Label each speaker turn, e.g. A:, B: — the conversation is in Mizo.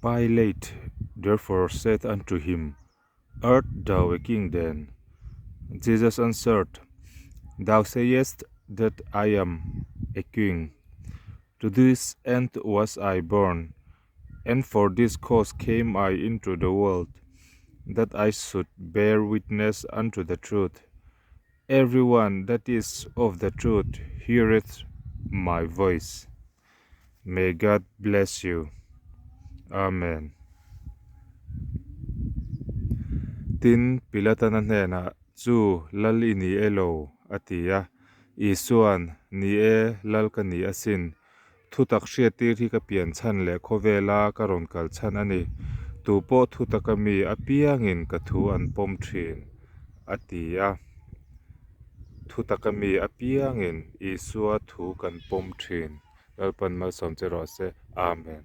A: Pilate therefore said unto him, Art thou a king then? Jesus answered, Thou sayest that I am a king. To this end was I born, and for this cause came I into the world, that I should bear witness unto the truth. Every one that is of the truth heareth my voice. May God bless you. Amen. Tin, Pilatan a hnenah, Chu, Lal i ni e lo, a ti a. Isua'n, Ni e, Lal ka ni asin. Thutak hriattir hi ka pian chhan leh khawvela ka rawn kal chhan a ni. Tu pawh thutaka mi apiangin ka thu an pawm thin, a ti a. Thutaka mi apiangin Isua thu kan pawm thin. Lalpan malsawm che rawh se. Amen.